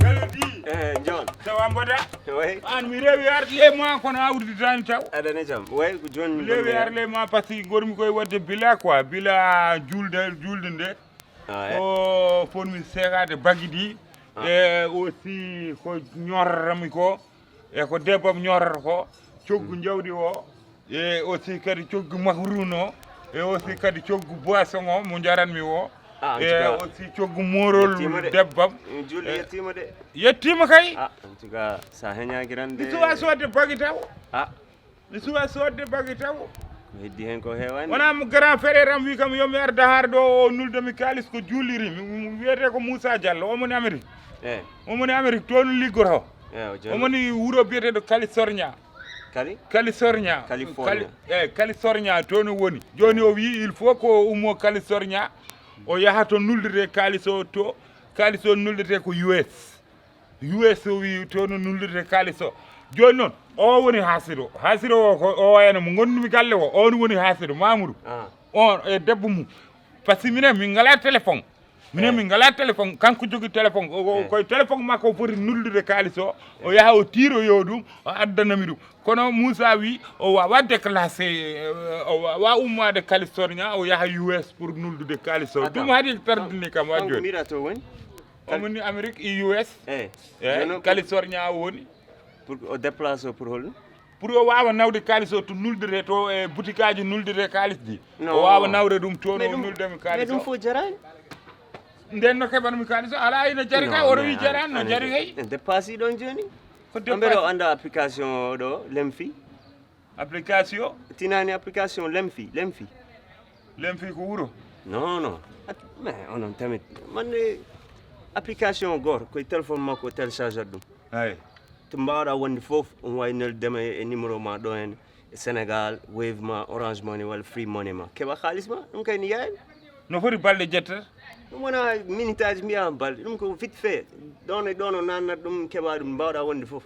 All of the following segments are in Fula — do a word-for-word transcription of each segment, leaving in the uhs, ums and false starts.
Gallo Di. Eh, John. Ça va, mboɗa? Oui. An mi rewi arde e ma kono a udditani taw. Aɗa ne jam. Oui, ko John mi rewi arde e ma par ce que gormi koye wadde bila quoi, bila julde, julde nde. Ah, eh. Ko fotmi seekade bagidi. Ah. E aussi ko ñorrami ko. E ko debbam ñorrata ko, coggu jawdi o, e aussi kadi coggu makarun o, e aussi kadi coggu boisson o mo jaranmi o, ah, en tout cas, e aussi coggu morol debbam. Julde yettima de. Yettima kay. Ah, en tout cas, sa heñaki tan de. Mi suwa sodde bagi taw. Ah. Mi suwa sodde bagi taw. Ko heddi hen ko heewani. Wona mo grand frère am wi kam yomi arda har ɗo o nulda mi kalis ko juuliri mi wiyete ko Moussa Diallo, omoni Amérique. Eh. Omoni Amérique toon liggoto. Eh, o Diallo. Omoni wuro biyeteɗo California. Kali? California. California. Cali, eh, California toon o woni. Joni o wi il faut ko ummo California o yaha to nuldete kalis o to, kalis o nuldete ko U S. U S o wi to no nullirte kalis o. Joni noon o woni hasido, hasido o ko o wayano mo gondumi galle o, on woni hasido Mamoudou. Ah. On e debbo mum. Par ce que minen min ngala téléphone. Minen min ngala téléphone, kanko jogi téléphone o, koye téléphone makko o foti nullude kalis o, o yaha o tiiroyo ɗum o addana mi ɗum. Kono Moussa wi o wawa déclassé, o wawa ummade California o yaha U S pour nuldude kalis o. Ɗum haɗi tardini kam wa joni. Mira to woni. Omoni Amérique e U S. Eh. Eh, California o woni. Pour o déplace o pour holno? Pour o wawa nawde kalis o to nuldete to e boutique aji nuldete kalis ɗi. O wawa nawde ɗum to no nuldemi kalis o. Mais ɗum fof jarani. Nden no keɓanmi kalis o ala ina jari kay oto wi jarani no jari kay. Dépasse ɗon joni. Ko dépasse. Ambere o anda application o ɗo Lemfi. Application? Tinani application Lemfi, Lemfi. Lemfi ko wuro? Non, non. Mais onon tamit. Man application goto koye téléphone makko télécharge ɗum. Ay. To mbawɗa wonde fof, on wawi neldema e numéro ma ɗo hen e Sénégal, Wave ma, Orange Money walla Free Money ma. Keɓa xaalis ma, ɗum kay ni yaani. No foti balɗe jettata? Ɗum wona minute aji mbiya balɗe, ɗum ko vite fait. Ɗon e ɗon o nannat ɗum keɓa ɗum mbawɗa wonde fof.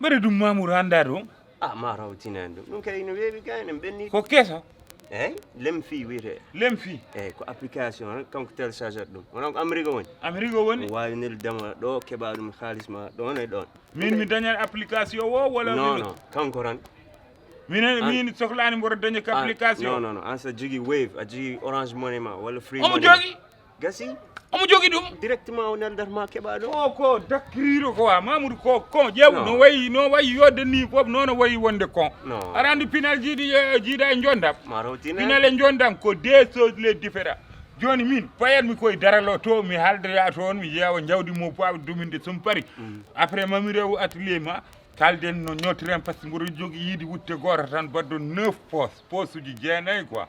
Mbaɗa ɗum Mamour hannda ɗum? Ah, ma raw tinani ɗum. Ɗum kay no weeɓi kay, ne ɓenni. Ko keso? Eyi, Lemfi wiyete. Lemfi? Eyi, ko application tan, kanko télécharge ɗum. Wona ko Amérique woni? Amérique woni? Wawi neldema ɗo, keɓa ɗum xaalis ma ɗon e ɗon. Min mi dañat application o wala? Non, non, kanko tan. Minen min sohlani mboɗo daña ko application. Non, non, non, an sa jogi Wave, a jogi Orange Money ma wala Free Money ma. Omo jogi? Gasi. Omo jogi ɗum. Directement o neldat ma keɓa ɗum. Ko ko dakkiriɗo ko wa Mamoudou ko ko ƴeew no wayi no wayi yodde ni fof nono wayi wonde ko. Aɗa andi pinal jiiɗi e jiiɗa e jondam. Ma rawtina. Pinal e jondam ko deux choses les différents. Joni min payat mi koye daralo to mi haldata toon mi yeewa jawdi mo pawa duminde sum pari. Après mami rew atelier ma. Kalden no ñootiren par ce que mboɗo jogii yiide wutte gooto tan mbaɗɗo neuf poos, poosuji jeenayi quoi.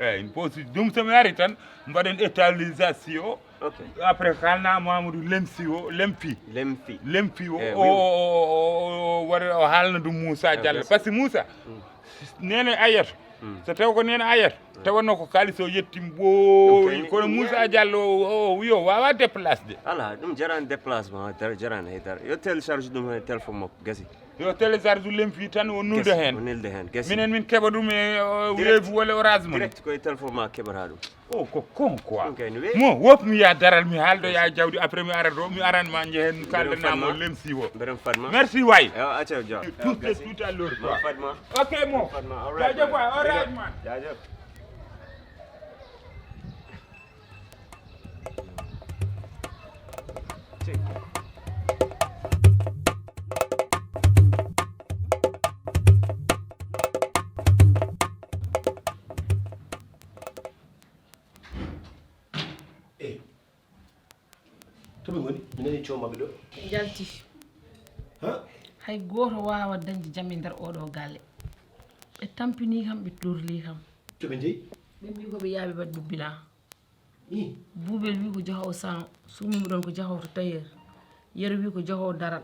Eyi, poosuji ɗum so mi ari tan mbaɗen étalisation. Après kalna Mamadou Lemsi o, Lemfi. Lemfi. Lemfi o, o waɗa o haalna ɗum Moussa Diallo par ce que Moussa nene ayat. So tawi ko nena ayat tawanno ko kalis o yettim ɓooyi kono Moussa Diallo o wi o wawa déplace de. Ala ɗum jarani déplacement dara jarani hay dara yo télécharge ɗum he téléphone makko gasi. Yo télécharge Lemfi tan o nulda hen. O nulda hen gasi. Minen min keɓa ɗum e weebu walla orange mon. Direct koye téléphone ma keɓata ɗum. O ko kon quoi. Mo wop mi ya daral mi haaldo ya jawdi après mi ara ɗo mi aran ma jehen kaldanamo Lemsi o. Merci way. Tout est tout à l'heure quoi. Ok mo. Jaajëf waay, all right man. Jaajëf. Eyi. To ɓe ngoni? Mi nani coow maɓɓe ɗo. Ɓe njalti. Ha? Hay gooto waawaa dañde jam e nder ooɗoo galle. Ɓe tampinii kam, ɓe torlii kam. To ɓe njeyi? Ɓe mbii ko ɓe yaaɓi waɗde bilan. Ih. Buubel wii ko jahoowo salon, suumiimi ɗoon ko jahoowo to tailleur. Yero wii ko jahoowo daral.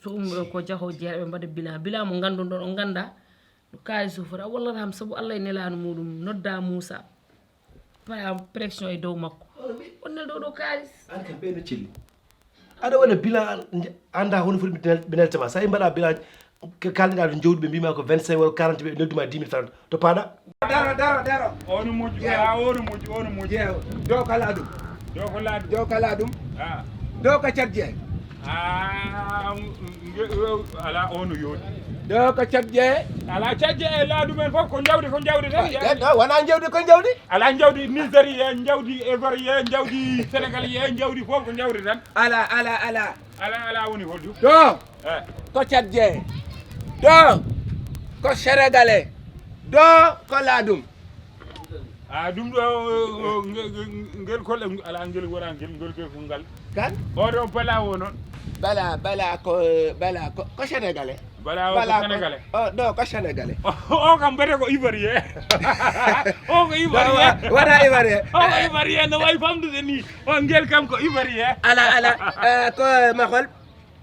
So ummi ɗo ko jaho jeeɗa ɓe mbaɗa bilan. Bilan mo ngannduɗon, on ngannda no kaalis o foti. A wallata kam sabu Allah e nelaano muɗum. Nodda Moussa. Mbaɗa pression e dow makko. On neldo ɗo kaalis. An kam ɓe no celli. Aɗa waɗa bilan, annda hono foti ɓe nel-, ɓe nelta ma. Sa i mbaɗa bilan, ka-, kalɗa ɗo jawdi ɓe mbima ko vingt-cinq walla quarante, ɓe nodduma dix mille francs. To paɗa. Daro, daro, daro. Onu moƴƴi, jeew. Ah, onu moƴƴi, onu moƴƴi. Jeew. Do kala ɗum. Do ko laaɗum. Do kala ɗum. Ah. Do ko cadje. Ah, mm, nge-, o-, ala onu yoni. Do ko cadje. Ala cadje e laaɗum en fof ko jawdi, ko jawdi tan. Ah, no, wona jawdi, ko jawdi. Ala jawdi Nigeria, jawdi Ivoirien, jawdi Sénégalais, jawdi fof ko jawdi tan. Ala, ala, ala. Ala, ala woni holɗum? Do. Eh. Ko cadje. Do. Ko Sénégalais. Do. Ko laaɗum. Ah, ɗum ɗo, o, o, nge-, nge-, ngel kol-, ala, ngel wona ngel, ngel, ngel ko ngal. Kan? O ɗo bala o noon. Bala, bala ko, bala ko, ko Sénégalais. Bala o ko Sénégalais. O, ɗo ko Sénégalais. O, o kam mbete ko Ivoirien. O ko Ivoirien. Wa-, wona Ivoirien. O ko Ivoirien, no wayi famɗude ni. O ngel kam ko Ivoirien. Ala, ala. Eh, ko mahol.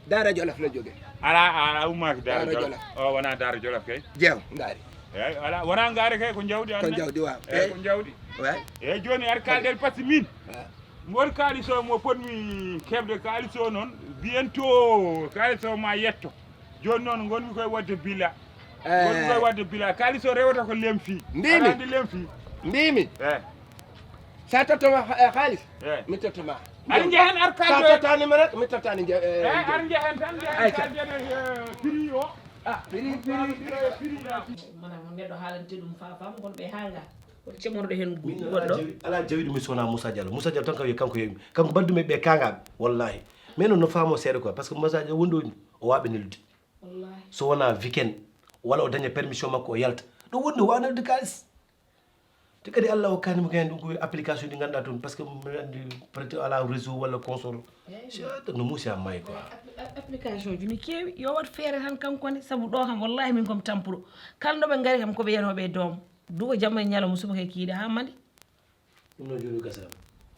Daara Jolof la jóge. Ala, ala, ummaaki Daara Jolof. Daara Jolof. O wona Daara Jolof kay. Jeew, ngaari. Eey, ala, wona ngaari kay, ko jawdi an. Ko jawdi, waaw. Eey, ko jawdi. Eey. Eey, jooni ar kaalden, par ce que min, won kaalis o mo potmi keɓde, kaalis o noon, bientôt kaalis o ma yetto. Jooni noon ngonmi koye waɗde bila. Eey. Ngonmi koye waɗde bila. Kaalis o rewata ko lemfi. Mbimi. Aɗa anndi lemfi? Mbimi. Eey. Sa tottoma ha-, eh, haalis, eh, mi tottoma. Ar njehen, ar kalde. Sa tottani mi rek, mi tottani je-, eh, eh, ar njehen tan, njehen kalde, eh, prix o. Ah, prix, prix. Prix, prix. Mana mo neɗɗo haalante ɗum fa fam, gon ɓe hanga. Ko cemorɗo hen. Min, goɗɗo. Ala jawi-, ala jawiɗo mi sona Moussa Diallo. Moussa Diallo tan kam yo kanko yewi. Kanko baddumi ɓe kangaɓe, wallahi. Mais noon no faamo seeɗa quoi, parce que Moussa Diallo wonde woni, o waɓe neldude. Wallahi. So wona weekend, walla o daña permission makko, o yalta. Ɗum woni, o wawa neldude kaalis. Te kadi Allah hokkani mo kadi ɗum ko application ɗi ngannduɗaa toon, par ce que mbiɗa anndi peut-être alaa réseau walla consort. Eey. Seeɗa no muusi haa maayi quoi. App-, app-, application ji no keewi, yo waɗ feere tan kanko ne, sabu ɗo kam wallahi min komi tampuɗo. Kala ɗo ɓe ngari kam ko ɓe yiyanooɓe e doom. Duwa jamma e ñalawma subaka e kiiɗe haa mandi. Ɗum noon jooni gasa.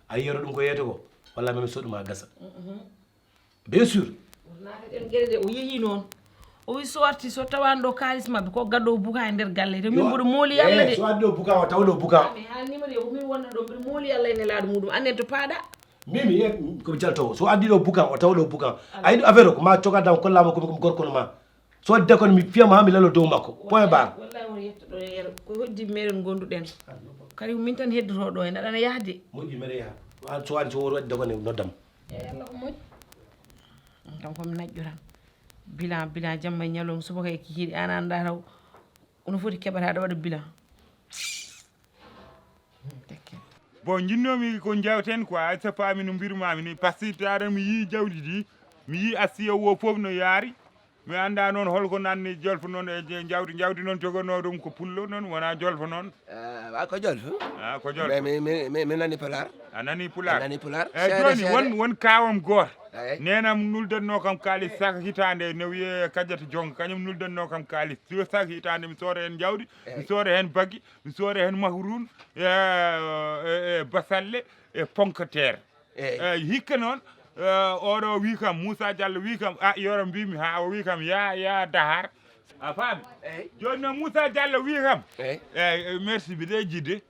A yiyata ɗum ko yeeyata ko, walla même so ɗum haa gasa. Mhm. Bien sûr. Naata ɗen geɗe de, o yehi noon. O wi so arti, so tawani ɗo kaalis maɓɓe, ko gaddo buka e nder galle. Te min mboɗo mooli Allah de. So addi ɗo buka, o tawa ɗo buka. Mi haalnima de, ko min wonno ɗo, mbiɗo mooli Allah e nelaaɗo muɗum. Annen to paaɗa? Min, mi, ko mi jalto. So addi ɗo buka, o tawa ɗo buka. Ayi, affaire o, ko ma coga dam, kollama ko mi gorko no ma. So waɗi dakon, mi fiyama haa mi lalo dow makko. Point barre. Wallahi, won yetto ɗo e yeru. Ko hoddi meɗen gonduɗen. Kadi ko min tan heddoto ɗo, en aɗana yahde. Moƴƴi, meɗa yaha. An so waɗi, so waɗi dakon, noddam. Eey, Allah ko moƴƴi. Ɗum kam ko mi naƴƴo tan. Bilan, bilan, jamma e ñalawma, subaka e kikiiɗe, an anndaa taw. Ono foti keɓata aɗa waɗa bilan. Tekke. Bon, njinnoomi ko njawten quoi, so paami no mbirumaami ni, par ce que taaren mi yii jawdi ndi, mi yii assiya o fof no yaari, mi anndaa noon holko nanni jolfo noon e je-, jawdi, jawdi noon jogonoo ɗum ko pullo noon, wonaa jolfo noon. Ah, wa ko jolfo? Ah, ko jolfo. Mais mi, mi, mi, mi nani pulaar. A nani pulaar? A nani pulaar. Eey, seeɗa, jooni seeɗa. Won, won kaawam gooto. Eey. Neenam nuldatnoo kam kaalis saka hitaande, no wiyee Kadiata Jongo, kañum nuldatnoo kam kaalis. Saka hitaande mi sooda heen jawdi, eey, mi sooda heen bagi, mi sooda heen mahuruun, e, e, e basalle, e pomme de terre. Eey. Eey, hikka noon, e, oɗo wii kam, Moussa Diallo wii kam, a, yoro mbimi, haa o wii kam, ya, ya Dahar. A faami? Eey. Jooni noon Moussa Diallo wii kam, eey, eey, merci, mbiɗa e jidde.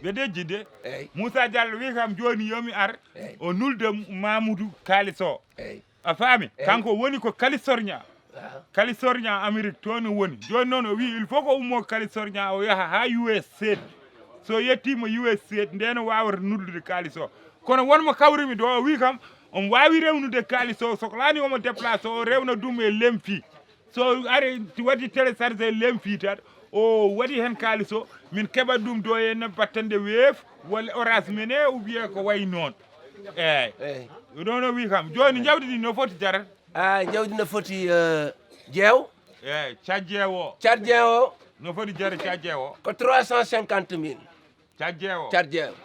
Mbiɗa e jidde. Eey. Moussa Diallo wii kam, jooni yo mi ar, eey, o nulda Mamoudou kaalis o. Eey. A faami? Eey. Kanko woni ko California. Aha. California, Amérique, toon o woni. Jooni noon o wii, il faut ko ummo California, o yaha haa U S A. So yettiima U S A, ndeen o waawata nuldude kaalis o. Kono won mo kawrumi ɗo, o wii kam, omo waawi rewnude kaalis o, soklaani omo déplacé, o rewna ɗum e Lemfi. So ari, waɗi téléchargé Lemfi tan, o waɗi heen kaalis o, min keɓat ɗum ɗo e battande Wave walla Orange Money ou bien ko wayi noon. Eey. Eey. Ɗon o wii kam, jooni jawdi ndi no foti jarat? Ah, jawdi no foti, eh, jeew. Eey, cajje o. Cajje o. No foti jare cajje o? Ko trois cent cinquante mille. Cajje o. Cajje o.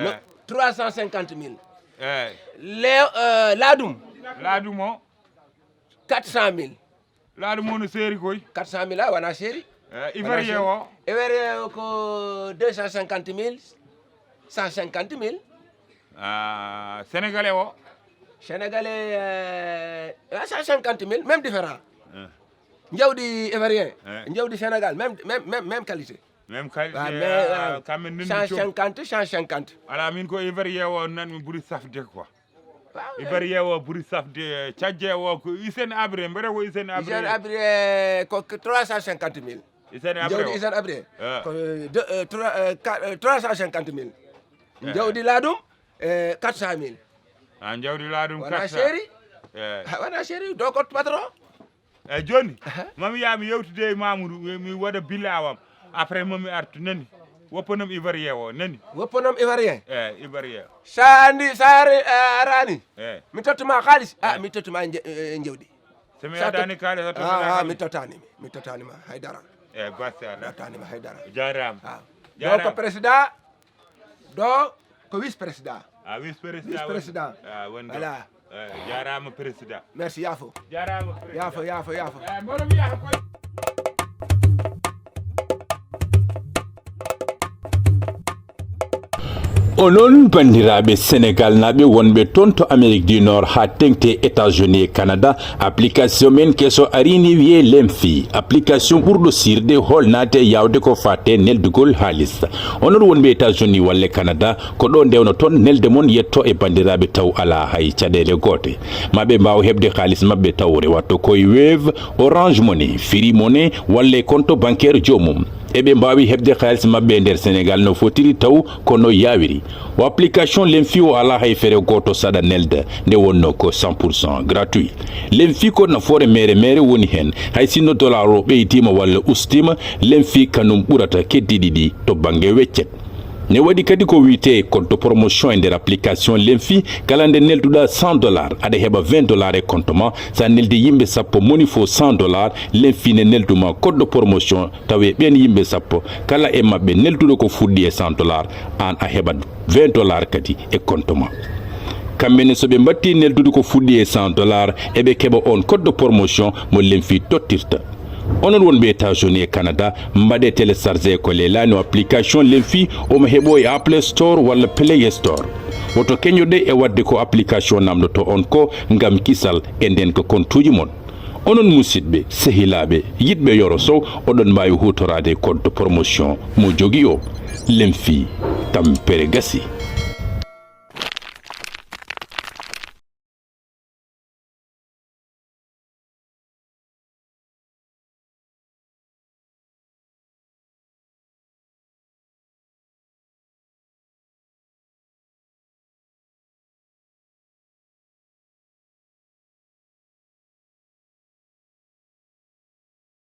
No, eey, trois cent cinquante mille. Eey. Le, eh, laaɗum. Laaɗum o? Quatre cent mille. Laaɗum o no seeri koy. Quatre cent mille, a wona seeri. Eey, wona seeri. Ivoirien o? Ivoirien o ko deux cent cinquante mille, cent cinquante mille. Ah, Sénégalais o? Sénégalais, euh, cent cinquante mille, même différent. Jawdi ivoirien, jawdi Sénégal, même, même, même, même qualité. Même qualité. Ah, mais, euh, quand même, cent cinquante, cent cinquante. Ala min ko ivoirien o nan mi ɓuri safde quoi. Ivoirien o ɓuri safde. Cajje o ko Hissène Habré, mbeɗa ko Hissène Habré. Hissène Habré ko trois cent cinquante mille. Hissène Habré. Jawdi Hissène Habré. Ko trois cent cinquante mille. Jawdi laaɗum, quatre cent mille. A jawdi laaɗum quatre cent. Wona chéri. Wona chéri, donc patron. Eyyi, joni mami yaa mi yewtude e Mamoudou, mi waɗa bilaawam. Après mami artu, nani. Woppanam ivoirien o, nani. Woppanam ivoirien. Eyyi, ivoirien. Sa andi, sa arani, mi tottuma kaalis. A mi tottuma jawdi. So mi adani kaalis, a tottata. Mi tottanima, mi tottanima haydara. Eyyi, basi ala. Tottanima haydara. Jarama. Ɗo ko président, ɗo ko vice président. A vice président. Vice président. A wonde. Voilà. Eyyi, jarama président. Merci, yaafo. Jarama président. Yaafo, yaafo, yaafo. Eyyi, mboɗo mi yaha koy. Onon banndiraaɓe Senegalnaaɓe wonɓe toon to Amérique du Nord haa teŋti États-Unis e Canada, application men keso arini wiyee Lemfi, application ɓurɗo siirde, hoolnaade, yaawde ko faati e neldugol haalis. Onon wonɓe États-Unis walla Canada, ko ɗo ndewnoton nelde mon yetto e banndiraaɓe taw alaa hay caɗeele goote. Ma ɓe mbaaw heɓde haalis maɓɓe taw rewata ko e Wave, Orange Money, Free Money walla e compte bancaire joomum. Eɓe mbaawi heɓde haalis maɓɓe e nder Senegal no fotiri taw ko no yaawiri. O application Lemfi o alaa hay fere gooto saɗa nelde, nde wonnoo ko cent pour cent gratuit. Lemfi ko nafoore meere meere woni heen, hay sinno dollar o ɓeydiima walla ustiima, Lemfi kanum ɓurata keddiiɗi ɗi to bannge weccet. Ne waɗi kadi ko wiyetee code de promotion e nder application Lemfi, kala nde nelduɗaa cent dollars, aɗa heɓa vingt dollars e compte ma. Sa neldi yimɓe sappo moni fof cent dollars, Lemfi ne nelduma code de promotion. Tawi ɓeen yimɓe sappo, kala e maɓɓe nelduɗo ko fuɗɗi e cent dollars, aan a heɓat vingt dollars kadi e compte ma. Kamɓe ne, so ɓe mbattii neldude ko fuɗɗi e cent dollars, eɓe keɓa oon code de promotion mo Lemfi tottirta. Onon wonɓe États-Unis e Canada, mbaɗee télécharger ko leelaani o application Lemfi, omo heɓoo e Apple Store walla Play Store. Woto keñoɗe e waɗde ko application namndotoo on ko ngam kisal e ndeenka kontuuji mon. Onon musidɓe, sehilaaɓe, yiɗɓe Yoro Sow, oɗon mbaawi huutoraade code de promotion mo jogii o. Lemfi, tampere gasi.